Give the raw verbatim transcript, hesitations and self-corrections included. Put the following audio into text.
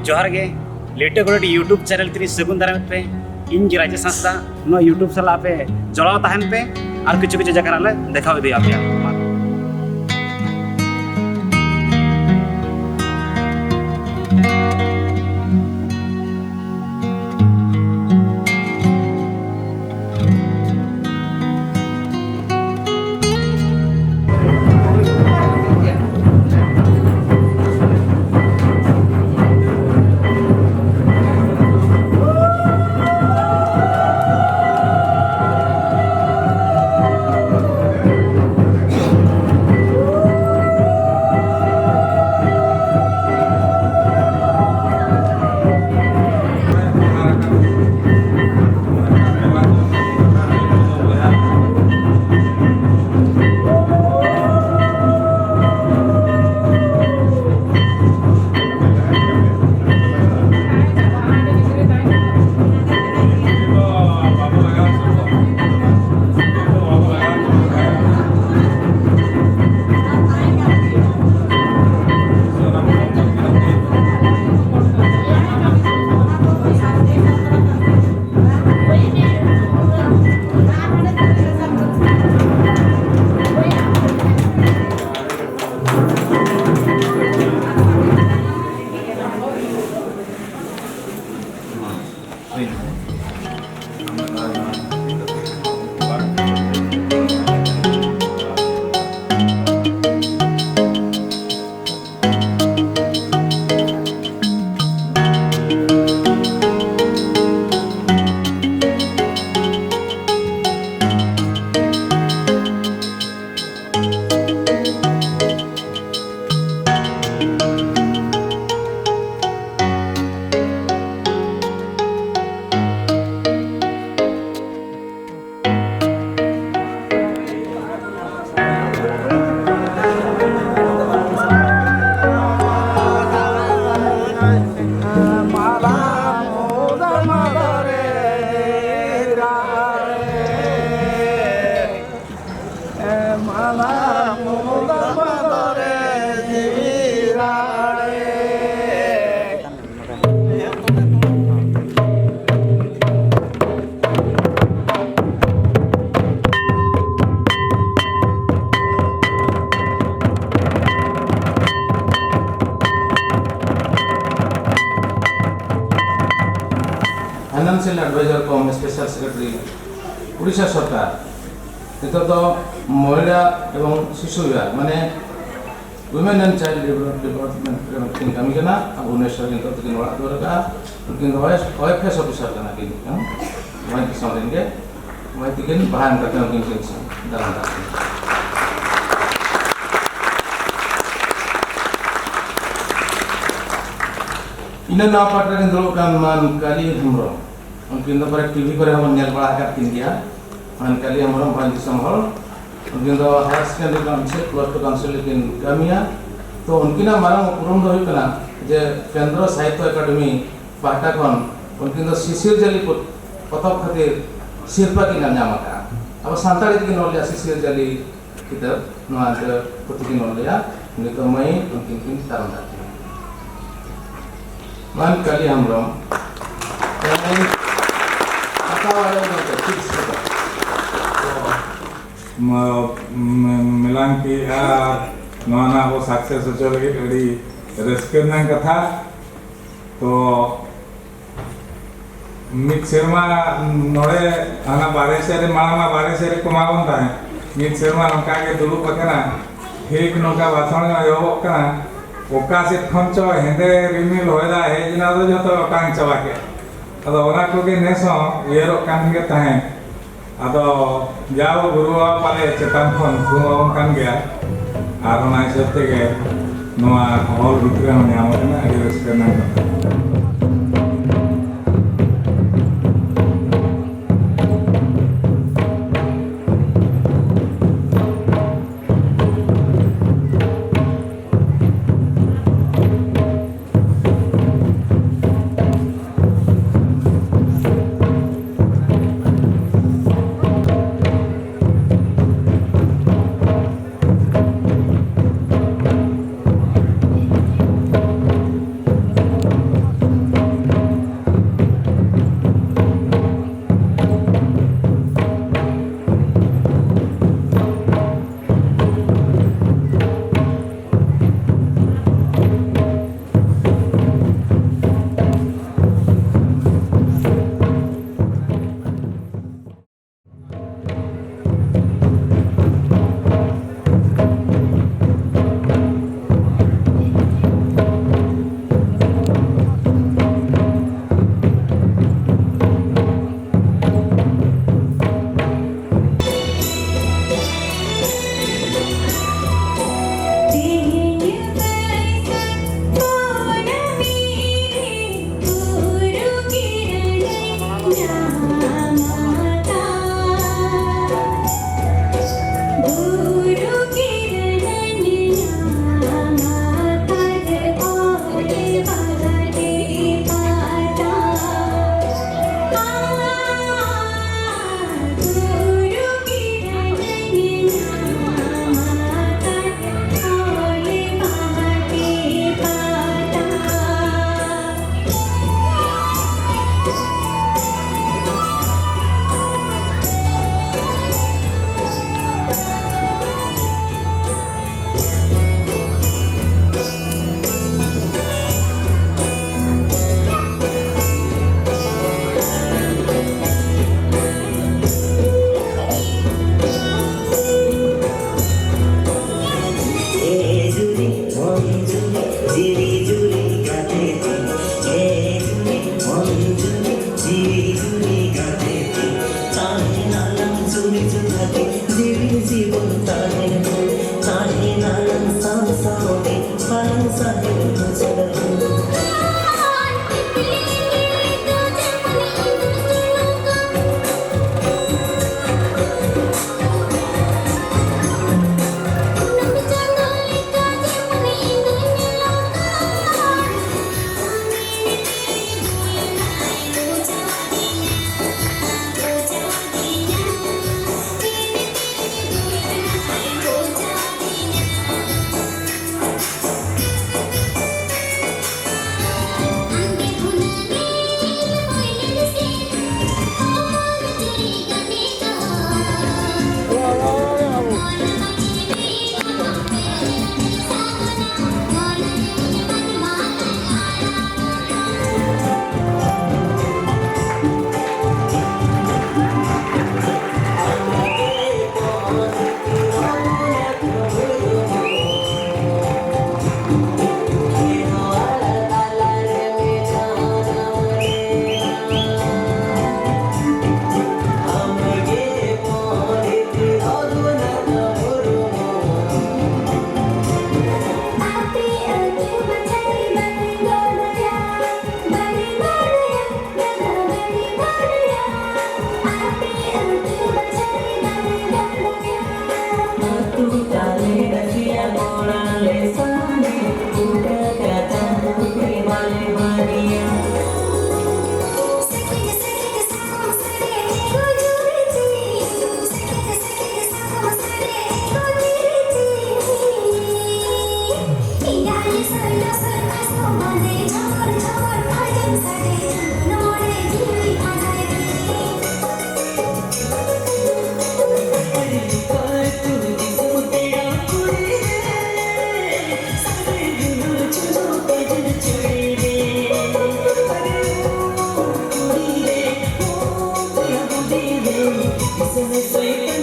ᱡᱚᱦᱟᱨ ᱜᱮ, ᱞᱤᱴᱟᱹ ᱜᱳᱰᱮᱛ YouTube ᱪᱮᱱᱮᱞ ᱛᱤᱨᱤ ᱥᱟᱹᱜᱩᱱ ᱫᱟᱨᱟᱢ ᱯᱮ᱾ ᱤᱧ ᱜᱮ ᱨᱟᱡᱮᱥ ᱦᱟᱸᱥᱫᱟ᱾ ᱱᱚᱣᱟ YouTube ᱥᱟᱞᱟᱜ ᱟᱯᱮ ᱡᱚᱲᱟᱣ ᱛᱟᱦᱮᱱ ᱯᱮ ᱟᱨ ᱠᱤᱪᱷᱩ ᱠᱤᱪᱷᱩ ᱡᱟᱭᱜᱟ ᱨᱮᱞᱮ ᱫᱮᱠᱷᱟᱣ ᱤᱫᱤᱭᱟ ᱯᱮᱭᱟ᱾ ᱯᱷᱤᱱᱟᱱᱥᱤᱭᱟᱞ ᱮᱰᱵᱟᱭᱡᱟᱨ ᱠᱚᱢ ᱥᱯᱮᱥᱟᱞ ᱥᱮᱠᱨᱮᱴᱟᱨᱤ ᱩᱲᱤᱥᱥᱟ ᱥᱚᱨᱠᱟᱨ, ᱱᱤᱛᱚᱜ ᱫᱚ ᱢᱚᱦᱤᱞᱟ ᱮᱵᱚᱝ ᱥᱤᱥᱩ ᱵᱤᱵᱷᱟᱜᱽ, ᱢᱟᱱᱮ ᱣᱩᱢᱮᱱ ᱮᱱᱰ ᱪᱟᱭᱤᱞᱰ ᱰᱮᱵᱷᱞᱚᱯᱢᱮᱱᱴ ᱨᱮ ᱠᱤᱱ ᱠᱟᱹᱢᱤ ᱠᱟᱱᱟ᱾ ᱟᱵᱚ ᱵᱷᱩᱵᱽᱱᱮᱥᱚᱨ ᱨᱮ ᱱᱤᱛᱚᱜ ᱫᱚᱠᱤᱱ ᱚᱲᱟᱜ ᱫᱩᱣᱟᱹᱨ ᱟᱠᱟᱫᱼᱟ᱾ ᱩᱱᱠᱤᱱ ᱫᱚ ᱚᱭᱮᱥ-, ᱚᱭᱮᱯᱷᱮᱥ ᱚᱯᱷᱤᱥᱟᱨ ᱠᱟᱱᱟ ᱠᱤᱱ ᱢᱤᱫᱴᱟᱝ ᱢᱚᱬᱮ ᱫᱤᱥᱚᱢ ᱨᱮᱱ ᱜᱮ᱾ ᱢᱚᱬᱮ ᱛᱤᱠᱤᱱ ᱵᱟᱦᱟ ᱮᱢ ᱠᱟᱛᱮ ᱩᱱᱠᱤᱱ ᱠᱤᱱ ᱫᱟᱨᱟᱢ ᱫᱟᱜ ᱠᱤᱱᱟ᱾ ᱤᱱᱟᱹ ᱱᱚᱣᱟ ᱯᱟᱦᱴᱟ ᱨᱮᱠᱤᱱ ᱫᱩᱲᱩᱵ ᱠᱟᱱ ᱢᱟᱱ ᱠᱟᱞᱤ ᱦᱮᱢᱵᱨᱚᱢ, ᱩᱱᱠᱤᱱ ᱫᱚ ᱯᱟᱞᱮ ᱴᱤᱵᱷᱤ ᱠᱚᱨᱮ ᱦᱚᱸᱵᱚᱱ ᱧᱮᱞ ᱵᱟᱲᱟ ᱟᱠᱟᱫ ᱠᱤᱱ ᱜᱮᱭᱟ᱾ ᱢᱟᱱ ᱠᱟᱞᱤ ᱦᱮᱢᱵᱨᱚᱢ ᱵᱷᱚᱸᱡᱽ ᱫᱤᱥᱚᱢ ᱦᱚᱲ, ᱩᱱᱠᱤᱱ ᱫᱚ higher secondary council, plus two council ᱨᱮᱠᱤᱱ ᱠᱟᱹᱢᱤᱭᱟ᱾ ᱛᱚ ᱩᱱᱠᱤᱱᱟᱜ ᱢᱟᱨᱟᱝ ᱩᱯᱨᱩᱢ ᱫᱚ ᱦᱩᱭᱩᱜ ᱠᱟᱱᱟ ᱡᱮ ᱠᱮᱱᱫᱨᱚ ᱥᱟᱦᱤᱛᱛᱚ ᱮᱠᱟᱰᱮᱢᱤ ᱯᱟᱦᱴᱟ ᱠᱷᱚᱱ ᱩᱱᱠᱤᱱ ᱫᱚ ᱥᱤᱥᱤᱨ ᱡᱟᱹᱞᱤ ᱯᱚᱛ-, ᱯᱚᱛᱚᱵ ᱠᱷᱟᱹᱛᱤᱨ ᱥᱤᱨᱯᱟᱹ ᱠᱤᱱ ᱧᱟᱢ ᱟᱠᱟᱫᱼᱟ᱾ ᱟᱵᱚ ᱥᱟᱱᱛᱟᱲᱤ ᱛᱮᱠᱤᱱ ᱚᱞ ᱞᱮᱫᱼᱟ, ᱥᱤᱥᱤᱨ ᱡᱟᱹᱞᱤ ᱠᱤᱛᱟᱹᱵ, ᱱᱚᱣᱟ ᱫᱚ ᱯᱩᱛᱷᱤ ᱠᱤᱱ ᱚᱞ ᱞᱮᱫᱼᱟ᱾ ᱱᱤᱛᱚᱜ ᱢᱟᱹᱭ ᱩᱱᱠᱤᱱ ᱠᱤᱱ ᱛᱟᱨᱟᱢ ᱫᱟᱜ ᱠᱤᱱᱟ᱾ ᱢᱟᱱ ᱠᱟᱞᱤ ᱦᱮᱢᱵᱨᱚᱢ, ᱛᱮᱦᱮᱧ ᱦᱟᱛᱟᱣ ᱟᱞᱮ ᱱᱚᱛᱮ ᱪᱤᱠᱤᱛᱥᱟ ᱫᱚ᱾ ᱢ-, ᱢ-, ᱢᱮᱞᱟᱝ ᱠᱤ ᱟᱨ ᱱᱚᱣᱟ ᱱᱟᱜ ᱟᱵᱚ ᱥᱟᱠᱥᱮᱥ ᱦᱚᱪᱚ ᱞᱟᱹᱜᱤᱫ ᱟᱹᱰᱤ ᱨᱟᱹᱥᱠᱟᱹ ᱨᱮᱱᱟᱜ ᱠᱟᱛᱷᱟ᱾ ᱛᱚ ᱢᱤᱫ ᱥᱮᱨᱢᱟ ᱱᱚᱰᱮ ᱦᱟᱱᱟ ᱵᱟᱨᱦᱮ ᱥᱮᱫ ᱨᱮ, ᱢᱟᱲᱟᱝ ᱢᱟ ᱵᱟᱨᱦᱮ ᱥᱮᱫ ᱨᱮᱠᱚ ᱮᱢᱟ ᱵᱚᱱ ᱛᱟᱦᱮᱸᱫ, ᱢᱤᱫ ᱥᱮᱨᱢᱟ ᱱᱚᱝᱠᱟ ᱜᱮ ᱫᱩᱲᱩᱵ ᱟᱠᱟᱱᱟ, ᱴᱷᱤᱠ ᱱᱚᱝᱠᱟ ᱵᱷᱟᱥᱚᱱ ᱮᱦᱚᱵᱚᱜ ᱠᱟᱱᱟ, ᱚᱠᱟ ᱥᱮᱫ ᱠᱷᱚᱱ ᱪᱚ ᱦᱮᱸᱫᱮ ᱨᱤᱢᱤᱞ ᱦᱚᱭ ᱫᱟᱜ ᱦᱮᱡ ᱮᱱᱟ, ᱟᱫᱚ ᱡᱷᱚᱛᱚ ᱚᱴᱟᱝ ᱪᱟᱵᱟ ᱠᱮᱫ᱾ ᱟᱫᱚ ᱚᱱᱟ ᱠᱚᱜᱮ ᱱᱮᱥ ᱦᱚᱸ ᱩᱭᱦᱟᱹᱨᱚᱜ ᱠᱟᱱ ᱜᱮ ᱛᱟᱦᱮᱸᱫ᱾ ᱟᱫᱚ ᱡᱟᱣ ᱜᱩᱨᱩ ᱵᱟᱵᱟ ᱯᱟᱞᱮ ᱪᱮᱛᱟᱱ ᱠᱷᱚᱱ ᱛᱷᱩᱢ ᱟᱵᱚᱱ ᱠᱟᱱ ᱜᱮᱭᱟ, ᱟᱨ ᱚᱱᱟ ᱦᱤᱥᱟᱹᱵ ᱛᱮᱜᱮ ᱱᱚᱣᱟ ᱦᱚᱞ ᱵᱷᱤᱛᱨᱤ ᱦᱚᱸ ᱧᱟᱢ ᱟᱠᱟᱱᱟ᱾ ᱟᱹᱰᱤ ᱨᱟᱹᱥᱠᱟᱹ ᱨᱮᱱᱟᱜ ᱠᱟᱛᱷᱟ᱾ Say